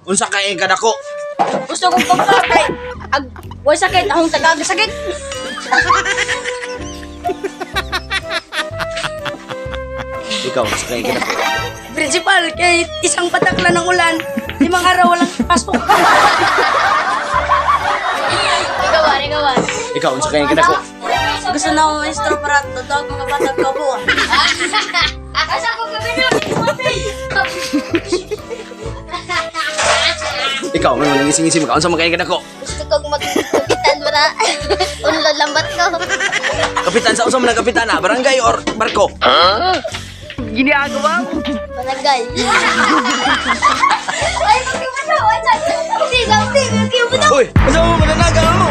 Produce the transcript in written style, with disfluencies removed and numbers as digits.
Unsa kay kadako? Gusto kong doktor kay ag way sakit akong tagag sakit. Ikaw, unsa kay kadako? Principal, kay isang patak lang ng ulan, 5 araw walang pasok. Ikaw, ah, ikaw, ah. Ikaw, unsa kay kadako? Gusto na akong maestro para totoo mga batang kabuan. Asa ko gabi na? Ikaw, may walang ngising-ngising ka. Unsa man kay kadako? Gusto kong magkapitan para unlad lambat ko. Kapitan sa unsa man ang kapitan na? Barangay or barko? Barangay. Ay, magkibuto. Ay, hindi, hindi, magkibuto. Uy, unsa mo mananaga mo?